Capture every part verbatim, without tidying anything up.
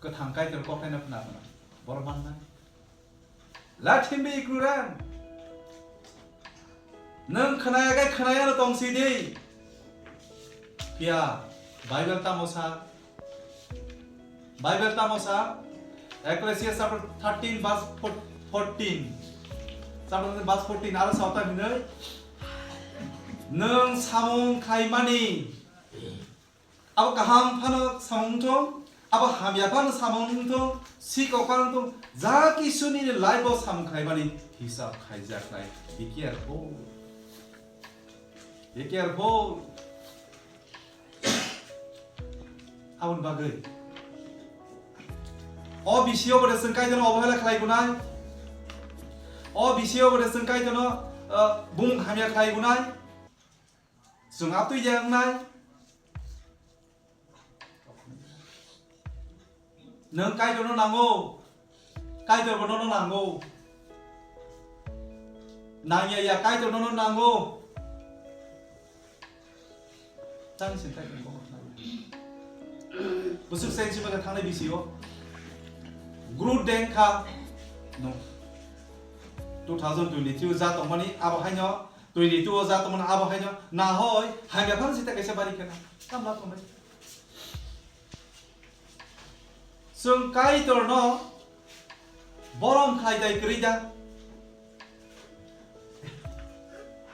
Kwthang Kaitor kokthai no khna khna. Boro mannai. Let him be ignorant. Nwng khwnaya khe khwnaya no tong si di. Phiya Bible tamo sa? Bible tamo sa? Ecclesiastes chapter thirteen verse fourteen. Chapter thirteen verse fourteen aro sa ta hinoi. Nwng samung khlaimani. Abo kaham phano samung wngthung, abo hamya phano samung wngthung, sikok phano wngthung, ja kisu nini life o samung khlaimani hisab khaijaknai. Be careful. Be careful. Aboni bagwi. O bisi o bode chwng Kaitorno obohela khlai gunai. O bisi o bode chwng Kaitorno, uh, bumung hamya khlai gunai. Chwng aptwi ya wngnai. Nwng Kaitorno nango. Kaitorbo nono nango. Nangya ya, Kaitor nono nango. Tang sin Kaitor nono nango. Busuk sensi maka thangnai bisi o. Gru deng kha. No. Two thousand twenty-three o ja tongmani abo haino twenty-two o ja tongmani abo haino nahoi hamya phano sita kaisa bari khena. Tamla tongbai. Chwng Kaitorno borom khlai dai kwrwi da?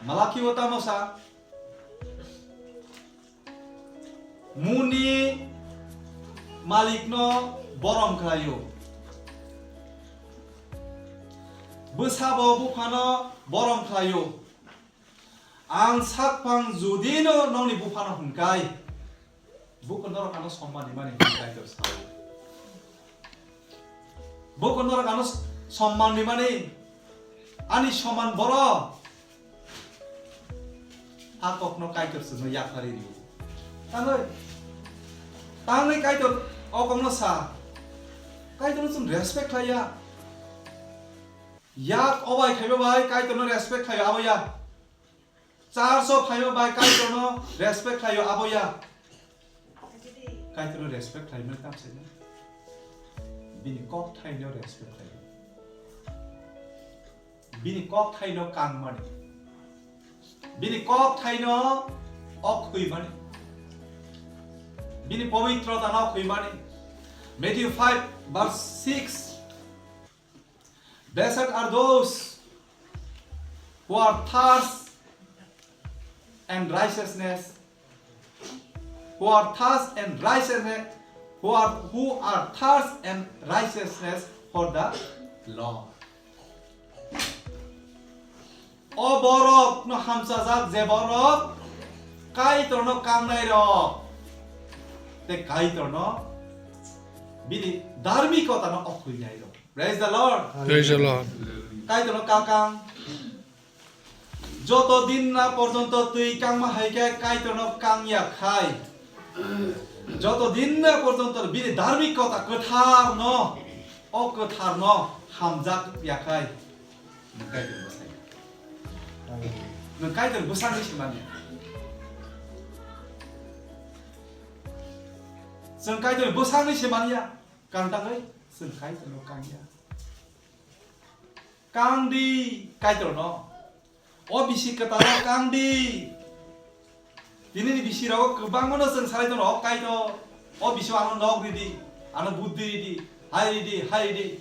Malaki o tamo sa? Muni malikno borom khlaio. Bwsabo buphano borom khlaio. Ang sakphang judino nongni buphano hwnkai, buko norok ano somman rimani hwnwi Kaitor sao. Buko norok ano somman rimani, ani somman borok. A kokno Kaitor chwngno yaphari rio. Tangwi, tangwi Kaitor o kokno sa. Kaitorno chwng respect khlaiya. Yak obai khaiba bai Kaitorno respect khlaio abo ya. Church o phaima bai Kaitorno respect khlaio abo ya. Kaitorno respect khlaimani tamo se. Bini kokthaino respect khlaio. Bini kokthaino kangmani. Bini kokthaino ok khuimani. Bini pobitrotano ok khuimani. Matthew five verse six. Blessed are those who are thirst and righteousness, who are thirst and righteousness, who are, who are thirst and righteousness for the Lord. O borok no hamchajak je borok Kaitor no kangnai rok, te Kaitor no bini dharmikota no ok khuinai rok. Praise the Lord. Praise the Lord. Kaitor no kakang. Joto din na porjonto twi kangma hai khe Kaitor no kangya khai. Joto din na porjonto bini dharmik kota kwthar no, o kwthar no hamjak ya khai. Nwng Kaitor bwsai. Nwng Kaitor bwsangni se manya. Chwng Kaitor bwsangni se manya. Kang tangwi chwng Kaitor no kangya. Kang di Kaitor no. O bisi kwtal o kang di. Tini ni bisi rogo kwbangma no chwng salai tono, o Kaitor. O bisi ano nok ridi, ano buddhi ridi, hai ridi, hai ridi.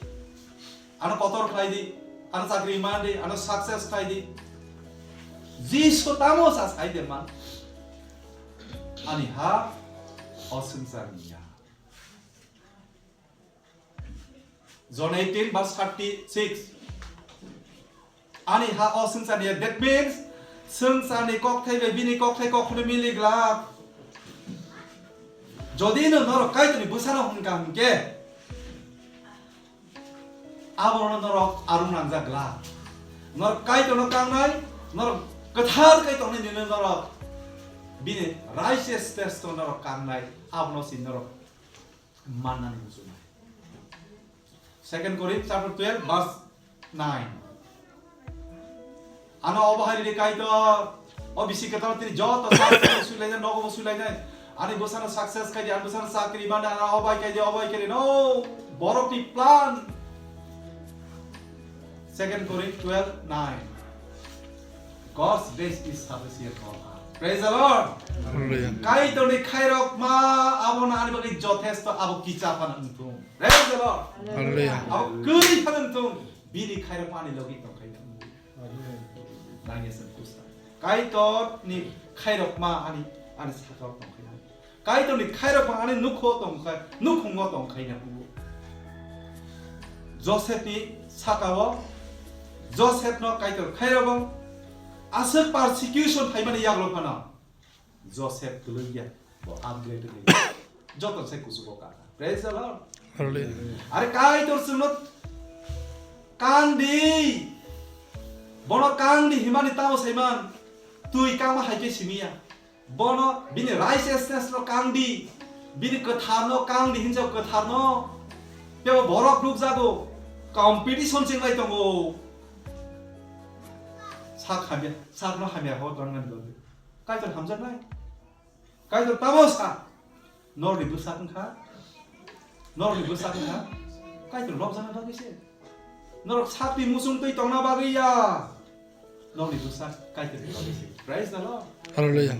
Ano kotor khlai di, ano chakri man di, ano success khlai di. Jisu tamo sa sai de man. Ani ha o swngchar ni ya. John eighteen verse thirty-six. Ani ha o swngcharni, that means, swngcharni kokthai bai bini kokthai kokhono mili glak. Jodi no norok Kaitorni bwsano hwn ka hwn khe, abono norok arung nangjak glak. Norok Kaitorno kangnai, norok kwthar khe tongnai nini norok bini righteousness no norok kangnai, abono si norok mannani muchungnai. Second Corinth chapter twelve verse nine. Ano obo hai ridi Kaitor, o bisi kwtal tini joto sa suilainai, nogo bo suilainai, Ani bwsano success khai di, ani bwsano chakri manda, ani obai khai di, obai khai di. No, borokni plan. Second Corinth twelve nine. God's grace is sufficient for us. Praise the Lord. Hallelujah. Kaitorni khairokma abono ani bagwi jothesto, abo kicha phano wngthung. Praise the Lord. Hallelujah. Abo kwrwi phano wngthung. Bini khairokma ani logi tongkhaina. Nangya se kusa. Kaitorni khairokma ani, ani sakao tongkhaina. Kaitorni khairokma ani nukho tongkhai, nukhungo tongkhaina. Joseph ni sakao, Joseph no Kaitor khairogo aswk persecution phaimani yaglo phano Joseph kwlwngya, bo upgrade wngya. Joto se kuchugo kaka. Praise the Lord. Hallelujah. Are Kaitor chwngno kang di. Bono kang di himani tamo saiman. Twi kangma hai khe simiya. Bono bini righteousness no kang di. Bini kwthar no kang di hinjao kwthar no. Tebo borok nukjago. Competition chenglai tongo. Sak hamya, sak no hamya ho tongmani bagwi. Kaitor hamjaknai. Kaitor tamo sa. Norni bwsak wngkha. Norni bwsak wngkha. Kaitor lobjana bagwi se. Norok sakni muchung twi tongna bagwi ya. Norni bwsak Kaitorni bagwi se. Praise the Lord. Hallelujah.